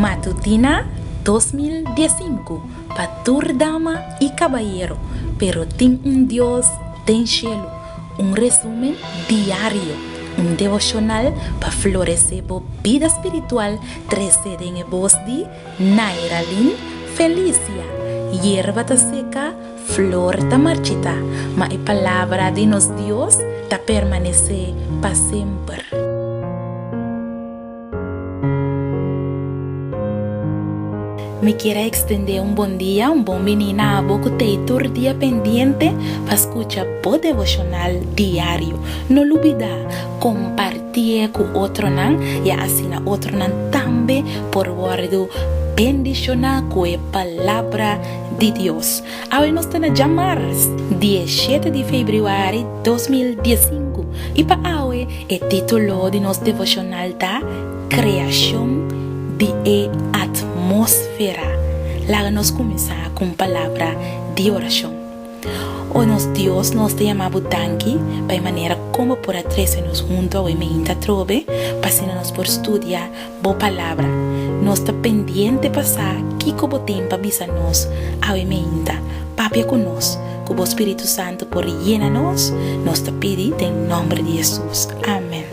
Matutina 2015 pa tur dama i kabayero, pero tin un Dios den shelu. Un resumen diario, un devoshonal pa floresé bo bida spiritual trese den e bos di Nairalyn Felicia. Yerba ta seka, flor ta marchitá, ma e palabra di nos Dios ta permanesé pa semper. Mi kier a extendé un bon dia, un bon bini na abo ku t'ei tur dia pendiente pa skucha bo devoshonal diario. No lubidá kompartié ku otronan ya asina otronan tambe por wòrdu bendishoná ku e Palabra di Dios. Awe nos ta na djamars, diesshete di febrüari 2015, i pa awe e título di nos devoshonal ta Kreashon di e Atmósfera. Laga nos kuminsá ku un palabra di orashon. O nos Dios, nos ta yama bo danki pa e manera kon bo por a trese nos huntu awe meinta atrobe pa asina nos por studia bo Palabra. Nos ta pendiente pa sa kiko bo tin pa bisa nos awe meinta. Papia ku nos, ku bo spiritu santu por yena nos, nos ta pidi den nòmber di Hesus. Amèn.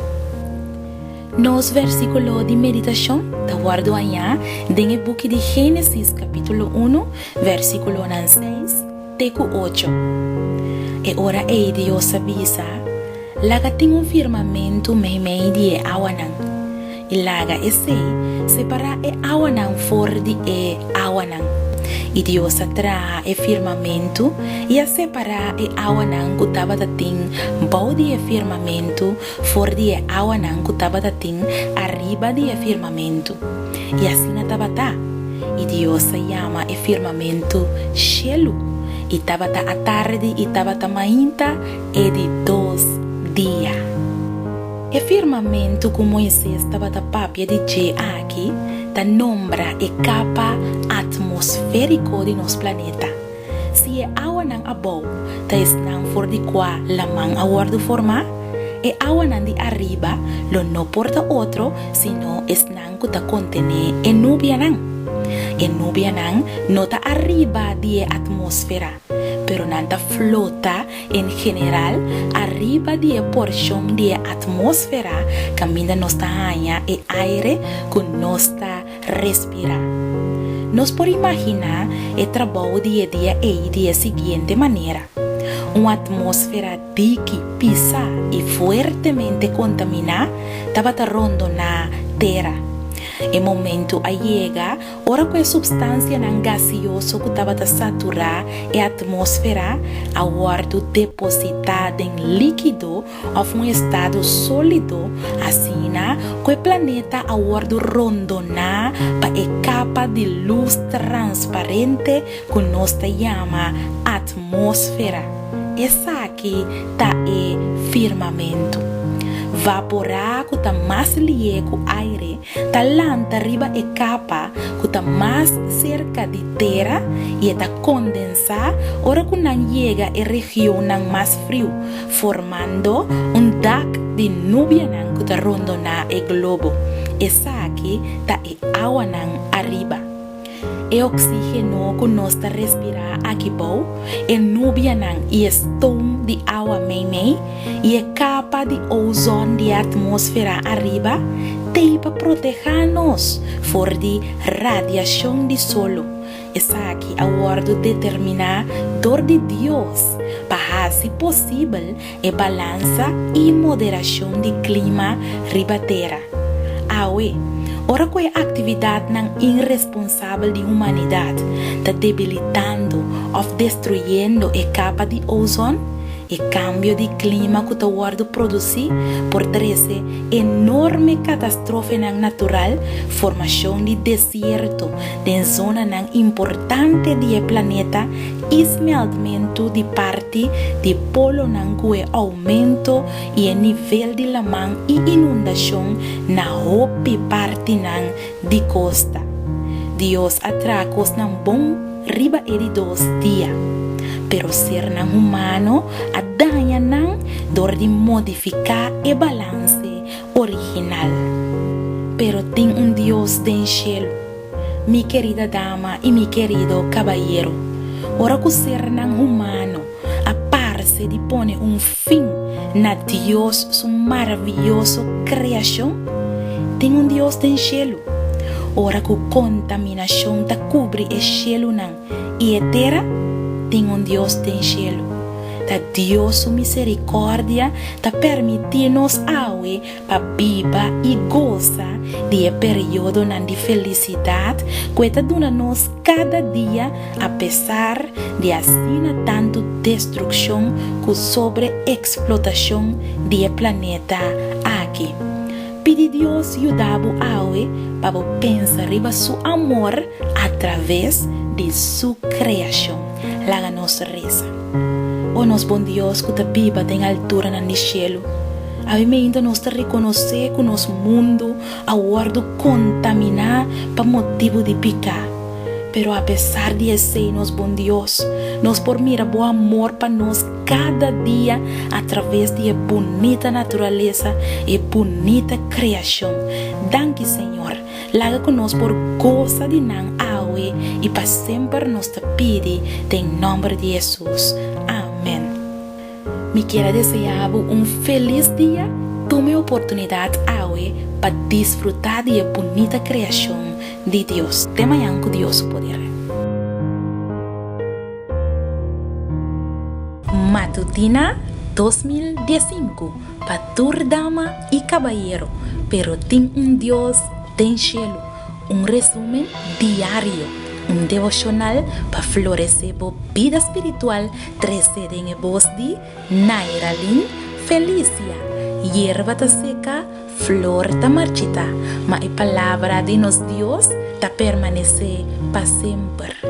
Nos versíkulo di meditashon ta wòrdu hañá den e buki di Génesis kapítulo unu, versíkulonan seis te ku ocho. E ora ei Dios a bisa, Laga tin un firmamentu meimei di e awanan, i laga esei separá e awanan for di e awanan. I Dios a traha e firmamentu i a separá e awanan ku tabata tin bou di e firmamentu for di e awanan ku tabata tin ariba di e firmamentu. I asina tabata. I Dios a yama e firmamentu shelu. I tabata atardi i tabata mainta e di dos dia. E firmamentu ku Moises tabata papia di dje aki ta nombra e kapa atmosfériko di nos planeta. Si e awanan abou ta esnan for di kua laman a wòrdu formá, e awanan di ariba lo no por ta otro sino esnan ku ta kontené e nubianan. E nubianan no ta ariba di e atmósfera, pero nan ta flota en general ariba di e porshon di e atmósfera kaminda nos ta haña e aire ku nos ta respirá. Nos por imaginá e trabou di e dia ei di e siguiente manera, Un atmósfera diki, pisá i fuertemente kontaminá tabata rondoná tera. E momentu a yega Ora ku e supstansianan gasioso ku tabata saturá e atmósfera a wòrdu depositá den líkido òf un estado sólido, asina ku e planeta a wòrdu rondoná pa e kapa di lus transparente ku nos ta yama atmósfera. Esaki ta e firmamentu. Vaporá ku ta mas lié ku aire ta lanta riba e kapa ku ta mas serka di tera i e ta kondensá ora ku nan yega e regionnan mas friu, formando un dak di nubianan ku ta rondoná e globo. Esaki ta e awanan ariba. E oksígeno ku nos ta respirá aki bou, e nubianan i e stoom di awa meimei, i e kapa di ozòn di e atmósfera ariba, t'ei pa protehá nos for di radiashon di solo. Esaki a wòrdu determiná dor di Dios pa hasi posibel e balansa i moderashon di klima riba tera. Awe, ora ku e aktividatnan iresponsabel di humanidat ta debilitando òf destruyendo e kapa di ozòn, E kambio di klima ku ta wòrdu produsí por trese enorme katastrofenan natural, formashon di desierto den zonanan importante di e planeta i smeltmentu di parti di polonan ku e oumento i e nivel di laman i inundashon na hopi partinan di kosta. Dios a traha kosnan bon riba e di dos dia, pero sernan humano a daña nan dor di modifiká e balanse original. Pero tin un Dios den shelu. Mi kerida dama i mi kerido kabayero, ora ku sernan humano a parse di pone un fin na Dios su maravioso kreashon, tin un Dios den shelu. Ora ku kontaminashon ta kubri e shelunan i e tera, tin un Dios den shelu. Ta Dios su miserikòrdia ta permití nos awe pa biba i gosa di e periodonan di felisidat ku e ta duna nos kada dia apesar di asina tantu destrukshon ku sobreeksplotashon di e planeta aki. Pidi Dios yuda bo awe pa bo pensa riba su amor atraves di su kreashon. Laga nos resa. O nos bon Dios ku ta biba den alturanan di shelu, awe meinta nos ta rekonosé ku nos mundu a wòrdu kontaminá pa motibu di piká. Pero apesar di esei, nos bon Dios, nos por mira bo amor pa nos kada dia atraves di e bunita naturalesa, e bunita kreashon. Danki, Señor. Laga ku nos por gosa di nan awe i pa semper nos ta pidi den nòmber di Hesus. Amen. Mi kier a deseá bo un felis dia. Tuma e oportunidat awe pa disfrutá di e bunita kreashon di Dios. Te mañan ku Dios su poder. Matutina 2015 pa tur dama i kabayero, pero tin un Dios den shelu. Un resumen diario, un devoshonal pa floresé bo bida spiritual trese den e bos di Nairalyn Felicia. Yerba ta seka, flor ta marchitá, ma e palabra di nos Dios ta permanesé pa semper.